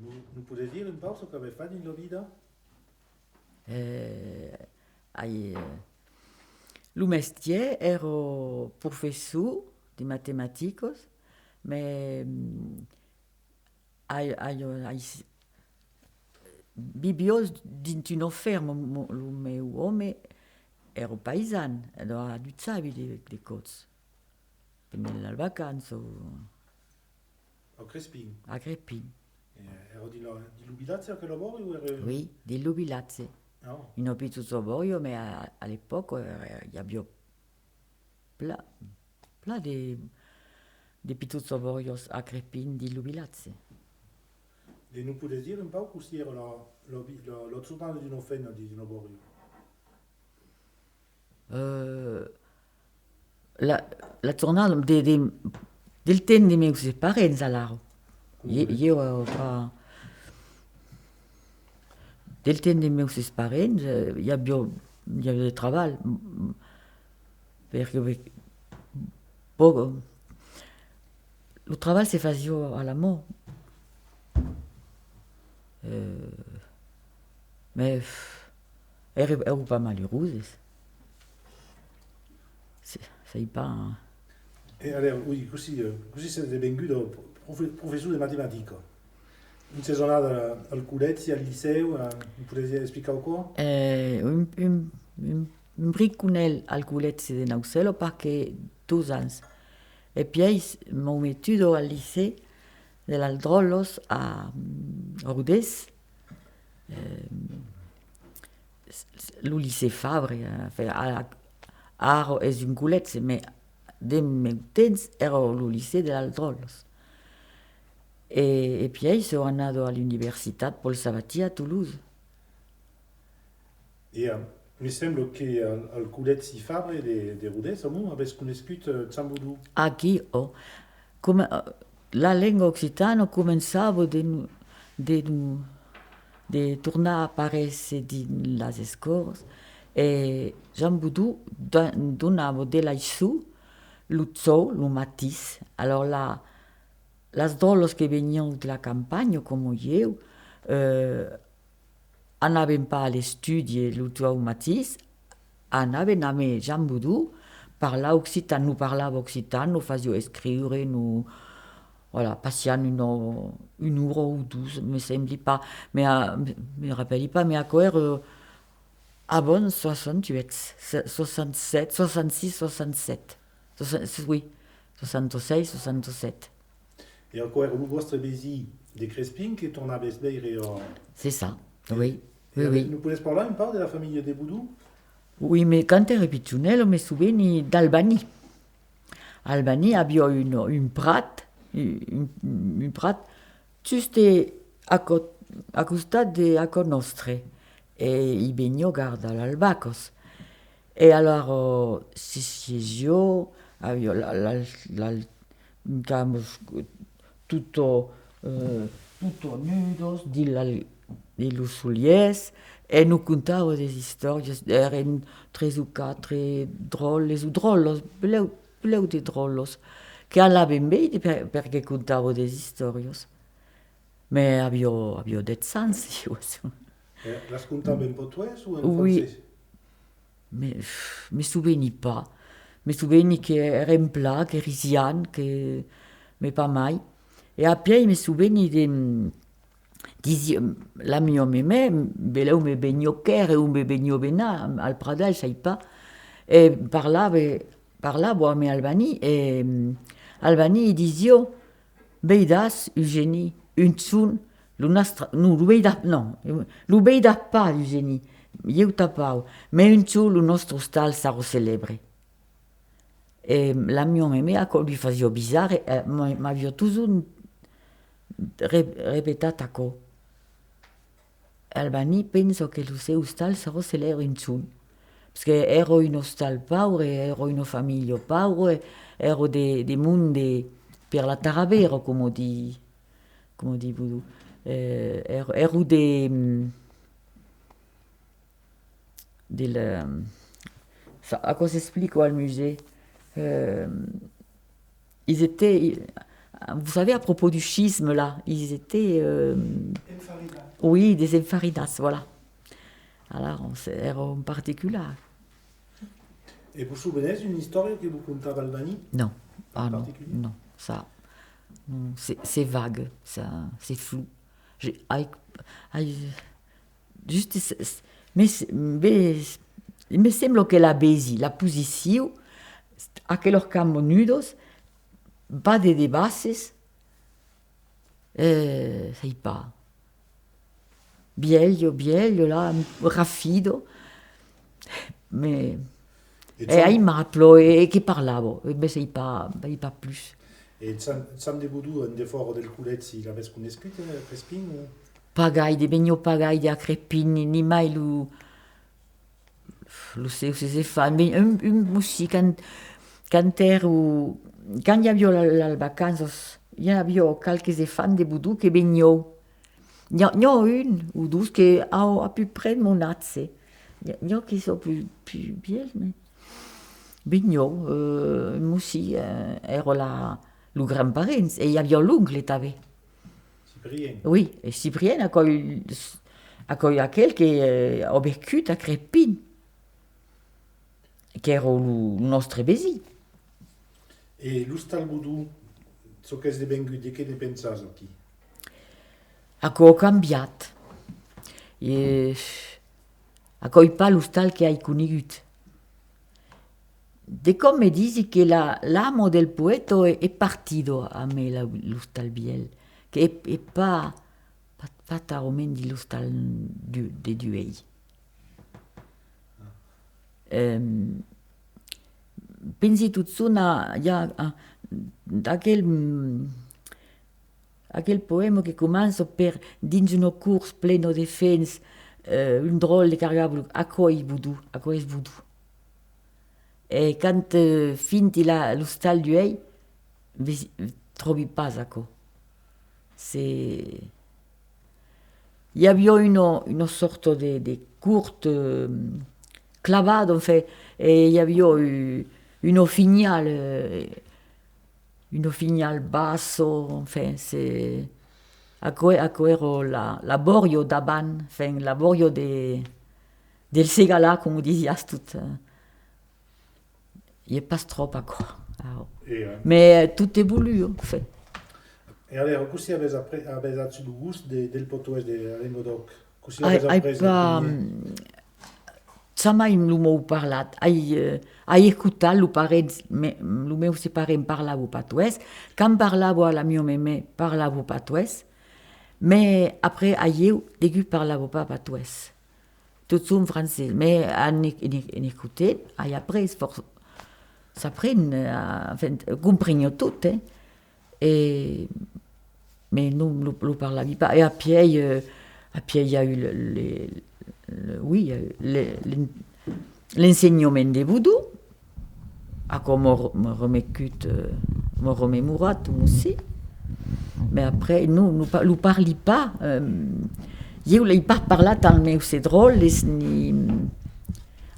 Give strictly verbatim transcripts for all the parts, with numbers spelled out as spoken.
Nos podètz dire un pauc çò qu'avètz fach dins la vida? Eh, ai, eh, lo mestièr, èra professor de matematicas, mès, mm, ai, ai, ai, viviá dins una fèrma, mo-, lo meu òme èra paisan, èra a Duchavi de, de còps, pendent las vacanças. A Crespin? A Crespin. E èra dins la, dins lo vilatge aquela bòria o èra... Oui, dins lo vilatge. Ah. Una pichona bòria, mès a, a l'epòca, eh, i aviá pla, pla de, de pichons bòrias a Crespin dins lo vilatge. E nos podètz dire un pauc cossí èra la, la vi-, la, la jornada d'una femna dins una bòria? Eh, la, la jornada de, de, del temps de meus parents, alara. Coma... Ieu, ieu, eh, pas. Del temps de meus parents, eh, i aviá, i aviá de trabalh, mm, perque, pòc, lo trabalh se fasiá a la man. Eh, mès, pff, èra, èra pas maluroses. Se, sai pas. E alèra, oui, cossí, eh, cossí sètz devenguda profe-, professor de matematica? Ont sètz anada al collègi, al licèu, eh, nos podètz explicar aquò? Eh, un, un, un, un briconèl al collègi de Naucèla, pas que dos ans. E pièi m'an metuda al licèu de las Dròllas a, mm, Rodés. Eh, s-, s-, lo licèu Fabre, eh, enfin, a-, ara es un collègi, mès de meu temps èra lo licèu de las Dròllas. E, e pièi soi anada a l'universitat Paul Sabatier a Toulouse. E, eh, me sembla que al, al collègi Fabre de, de Rodés, amont, avètz conescut, eh, Joan Bodon. Aquí, ò. Coma, eh, la lenga occitana començava de, de, de tornar aparéisser dins las escòlas, e Joan Bodon do-, donava de l'aiçon lo jorn, lo matin. Alòrs, la, las Dròllas que venián de la campanha, coma ieu, eh, anàvem pas a l'estudi lo jorn matin, anàvem amb Joan Bodon parlar occitan, nos parlava occitan, nos fasiá escriure, nos, voilà, passiam una, una ora o dos, me sembli pas, me, me, me rapèli pas, mès aquò èra avant soixante-huit, se-, soixante-sept, soixante-six, soixante-sept. Soixante, oui, soixante-six, soixante-sept. E aquò èra lo vòstre vesin de Crespin que tornavètz veire, eh? C'est ça, oui, oui, oui. Nos podètz parlar un pauc de la familha de Bodon? Oui, mès quand èri pichonèla, me soveni d'Albani. Albani aviá un, un prat, un, un prat juste a co-, a costat de, a cò nòstre, e i veniá gardar las vacas. E alara se siesiá, aviá la, la, la, camas, tota, eh, tota nudas, dins la, dins los solièrs, e nos contava de istòrias, èran tres o quatre dròlles o dròllas, plèu, plèu de dròllas, que anàvem veire per, perque contava de istòrias. Mès aviá, aviá dètz ans, ieu. Eh, las contava en patoès o en francés? Oui. Me, me soveni pas. Me soveni que èran plan, que risián, que, mès pas mai. E apièi me soveni de, disi-, la miá memè, belèu me veniá quèrre o me veniá benar al Pradal, sai pas. E parlava, parlava amb Albani, e Albani i disiá: Veiràs, Eugèni, un jorn, lo nòstre, non, lo veiràs, non, lo veiràs pas, Eugèni, ieu tanpauc, mès un jorn lo nòstre ostal sarà celèbre. E la miá memè, aquò li fasiá bizarre, e m'a-, m'aviá totjorn re-, repetat aquò. Albani pensa que lo seu ostal sarà celèbre un jorn, perque èra un ostal paure, èra una familha paure, èra de, de monde per la Tarabèra, coma di-, coma di Bodon. Eh, èra, èra de, mm, de la, ça, aquò s'explica al musèu. Eh, ils étaient, ils, Vous savez, à propos du schisme, là, ils étaient, euh, Enfarinats. Oui, des enfarinats, voilà. Alors, c'est, era un particular. E vos sovenètz d'una istòria que vos contava Albani? Non. Ah non, particulier? Non, ça, non, c'est, c'est vague, ça, c'est flou. J'ai, ai, ai, juste, c'est, c'est, me, me, me sembla que la vesi, la posicion, aquelas cambas nudas, pas de debasses, eh, sai pas. Vièlha, vièlha, la, rafida, me, e, e aimabla, e, e que parlava, e me sai pas, sai pas plus. E Cham, Cham de Bodon, en defòra del collègi, l'avètz conescut, eh, Crespin, o? Pas gaire, veniá pas gaire a Crespin, ni, ni mai lo, los seus efants. Ben, un, un, aussi, quand, quand èra, quand i aviá la, las vacanças, i aviá qualques efants de Bodon que venián. N'i a, n'i a un o dos que an à peu près mon atge. N'i a, n'i a que son plus, plus vièlhs, mais venián, euh, aussi, euh, èra la, los grands-parents, e i aviá l'oncle tanben. Ciprien. Oui, e Ciprien, aquò's, aquò's aquel que, eh, a vescut a Crespin, qu'èra lo, lo nòstre vesin. E l'Ostal Bodon, çò qu'es devengut, de qué ne pensatz aquí? Aquò a cambiat. E aquò's pas l'ostal que ai conegut. De còps me disi que la, l'ama del poèta es, es partida amb la, l'Ostal Vièlh, que es, es pas, pas, pas talament dins l'ostal du, de duèi. Ehm, pensi totjorn a, i a, a, d'aquel, mm, aquel poèma que comença per, dins una cort plena de fems, eh, un dròlle cargava lo, aquò es Bodon, aquò es Bodon. E quand, eh, finti la, l'ostal duèi, vesi, tròbi pas aquò. Se, i aviá una, una sòrta de, de cort, eh, clavat, enfin, e i aviá u-, una finhala, eh, una finhala bassa, enfin, se, aquò, aquò èra la, la bòria davant, enfin, la bòria de, del Segalar, coma disiás tot, eh. I es pas tròp aquò. Ah. E, eh, mais, eh, tot evolua, enfin. E alèra, cossí avètz apre-, avètz agut lo gost de, del patoès, de la lenga d'òc? Cossí l'avètz aprés, el primièr? Ai, ai pas, mm, jamai lo m'an parlat. Ai, eh, ai escotat los parents, me, los mieus parents parlavan patoès. Quand parlavan a la miá memè, parlavan patoès. Mès après, a ieu, degun parlavan pas patoès. Totjorn francés. Mès en, en, en escotent, ai aprés, fòrça, s'apren, eh, enfin, compreniá tot, eh. E, mès non, lo, lo parlavi pas. E apièi, eh, apièi i a eu le, le, le, oui, i a eu le, l'en-, l'ensenhament de Bodon. Aquò m'a re-, m'a remecut, eh, m'a rememorat, aussi. Mès après, non, non pa-, lo parli pas. Eh, ieu l'ai pas parlat als mieus dròlles, ni,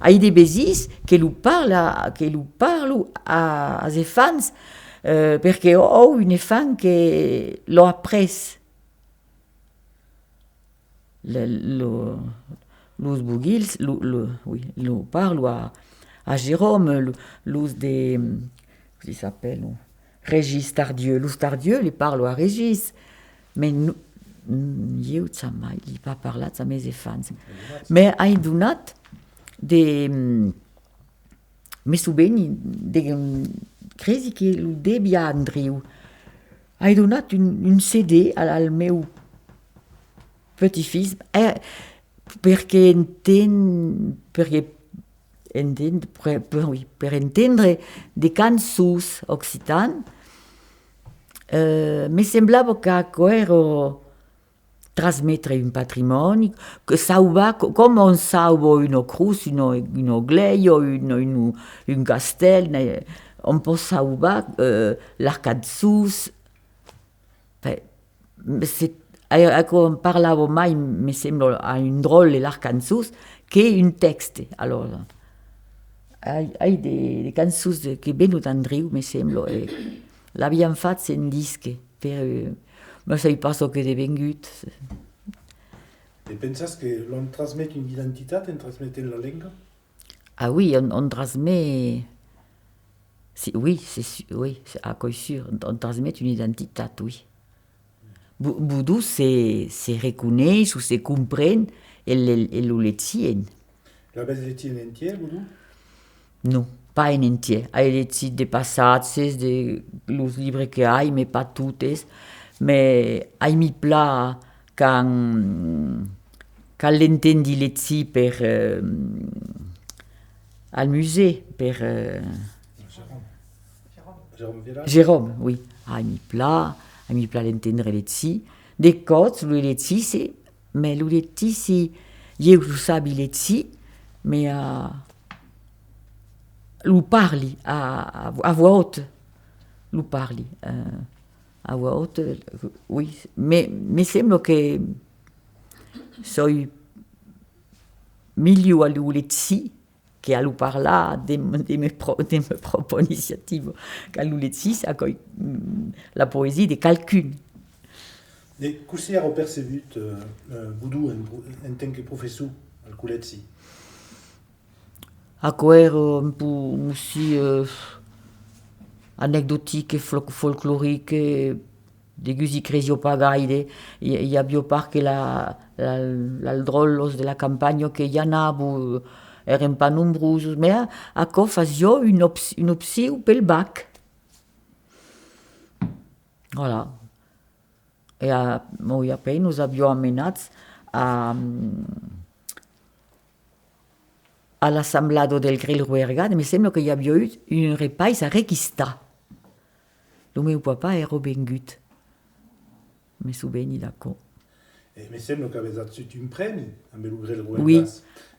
Ai de vesins que lo parla, que lo parlo a, als efants, eh, perque an un efant que l'a aprés. Le, lo, los Boguils, lo, lo, oui, lo parlo a, a Jérôme, lo, los de, cossí s'apèlan? Régis Tardieu. Los Tardieu, li parlo a Régis, mès non, ieu jamai, li ai pas parlat a mes efants. Mès ai donat de, mm, me soveni de, mm, cresi que lo devi a Andriu. Ai donat un, un C D al, al meu petit-fils, eh, perque enten-, perque enten-, per, per, oui, per entendre de cançons occitan, eh, me semblava qu'aquò èra transmetre un patrimòni, que sauvar, co-, coma on sauva una crotz, una, una glèia, un, un, un castèl, ne-, on pòt sauvar, eh, las cançons, Beh, se, a-, aquò parlava mai, me sembla, a un dròlle, las cançons, que un tèxte. Alòrs, ai, ai de, de cançons de, que venon d'Andriu, me sembla, e, L'aviam fach en disque, per, eh, mas sai pas çò qu'es devengut. E pensas que l'òm transmet una identitat en transmetent la lenga? Ah oui, on, on transmet, si, oui, c'est su-, oui, c'est, aquò es sûr, on, on transmet una identitat, oui. Bo-, Bodon se, se reconeis o se compren e, le, e lo legien. L'avètz legit en entièr, Bodon? Non, pas en entièr. Ai legit de passatges de los libres que ai, mas pas totes. Mas aimi plan quand, quand l'entendi legir per, eh, al musée, per, eh, Jérôme Vialard? Jérôme, oui. Aimi plan, aimi plan l'entendre legir. De còps lo legisse, mas lo legisse, ieu lo sabi legir, mas, eh, lo parli a, a, a voix haute, lo parli, eh, a voix haute, oui, mas me sembla que soi melhor a lo legir que a lo parlar de, de me pro-, de me pròpria iniciativa. Quand lo legís, aquò's, mm, la poesia de qualqu'un. E cossí èra percebut, eh, eh, Bodon en pro-, en tant que professor al collègi? Aquò èra un pauc, aussi, eh, anecdotic e fol-, folcloric, e degusi cresiá pas gaire. I, i aviá pas que la, la, las dròllas de la campanha que i anavan, eh, èran pas nombrosas, mas aquò fasiá una op-, una opcion pel bac. Voilà. E a, oui, après nos aviá amenats a, a l'assemblada del Grelh Roergat, me sembla que i aviá agut un repais a Requistar. Lo meu papà èra vengut. Me soveni d'aquò. E me sembla qu'avètz agut un prèmi amb lo Grelh Roergat. Oui.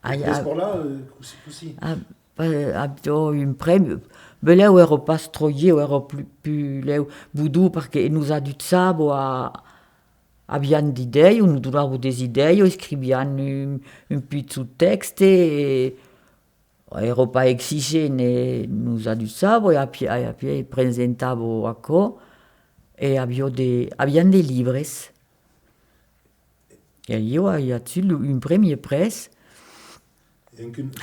Ai, ai, ai. Vòls parlar, eh, cossí, cossí? Ah, eh, aviá un prèmi. Belèu èra pas tròp ieu, èra plus, puslèu Bodon, perque nos aduchava a, aviam d'idèias, nos donava de idèias, escriviam un, un pichon tèxte, e èra pas exigent, e nos aduchava, e apièi, e apièi presentava aquò, e aviá de, aviam de libres. E ieu ai agut lo, un prèmi près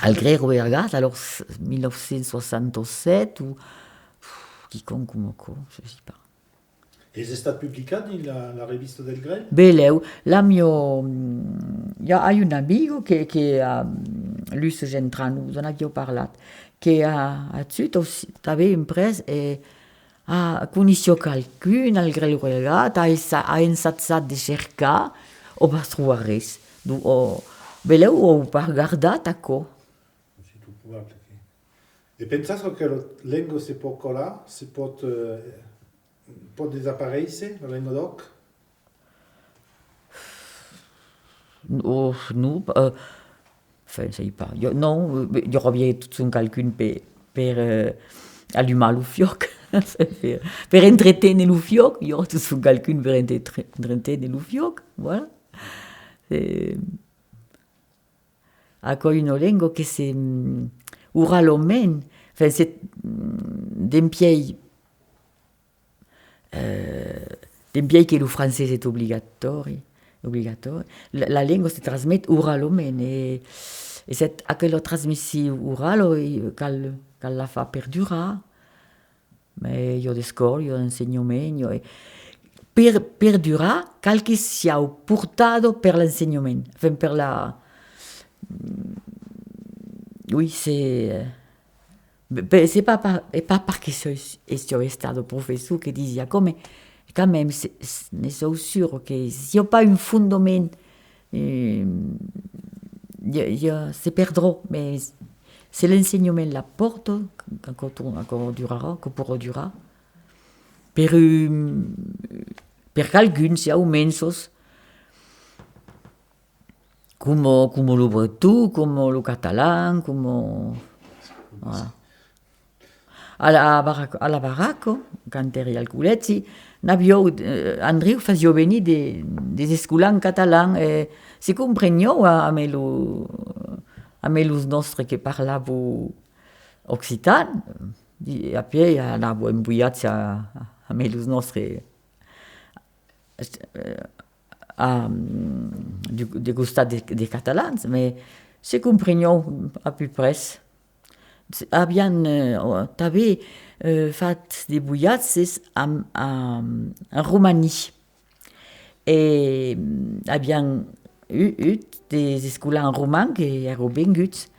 al Grelh Roergat, alòrs, mil nòu cents soixante-sept o, pff, quicòm coma aquò, je sais pas. Es estat publicat dins la, la revista del Grelh? Belèu, la mia, mm, i a, ai una amiga que, que, a, Luce Gentrano, nos en aviá parlat, que a, a agut aussi, tanben un prèmi, e a, coneissiá qualqu'un al Grelh Roergat, a essa-, a ensajat de cercar, o pas trobar res. Donc, o, belèu, o pas gardat aquò. Es tot probable que... E pensas que la lenga se pòt colar, se pòt, eh, pòt desaparéisser, la lenga d'òc? Oh, non, eh, enfin, sai pas. Jo, non, eh, i auriá totjorn qualqu'un per, per, eh, alumar lo fiòc, per, per entreténer lo fiòc, i auriá totjorn qualqu'un per entretre-, entreténer lo fiòc, voilà. Eh, aquò es una lenga que se, mm, oralament, enfin, se, mm, dempièi, eh, dempièi que lo francés es obligatòri, obligatòri, la, la lenga se transmet oralament, e, e set, aquela transmission orala, e cal, cal la far perdurar. Mas i a d'escòlas, i a d'ensenhament, i a, per, perdurar, cal que siá portada per l'ensenhament, enfin, per la, mm, oui, se, eh, pe-, se pas, pas, es pas perque soi, siáu estada professor que disi aquò, mas quand même, se, se, ne soi sûr que s'i a pas un fondament, eh, i a, i a, se perdrà, mas se l'ensenhament la pòrta, aquò tor-, aquò durarà, aquò poirà durar. Per un, per qualqu'un, siá, au mens, coma, coma lo breton, coma lo catalan, coma, voilà. A la, a Barac-, a la Baraca, quand èri al collègi, n'aviá, eh, Andriu fasiá venir de, de escolans catalans, e se compreniá a-, amb lo, amb los nòstres que parlavan occitan, e apièi anavan en voiatge a, amé los nòstres, eh, a, du, de costat de, de catalans, mas se comprenián a peu près. Avián, eh, tanben, eh, fach de voiatges en, en, en Romanii. E, mm, avián u-, ut des escolans romans que èran venguts.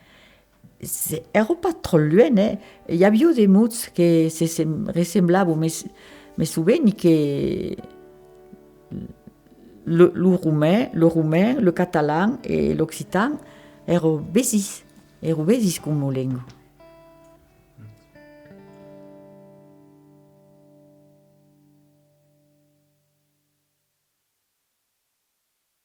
Se, èra pas tròp luènh, eh? I aviá de mots que se sem-, ressemblavan, mas, me soveni que lo, lo roman, lo roman, lo catalan e l'occitan èran vesins, èran vesins coma lenga.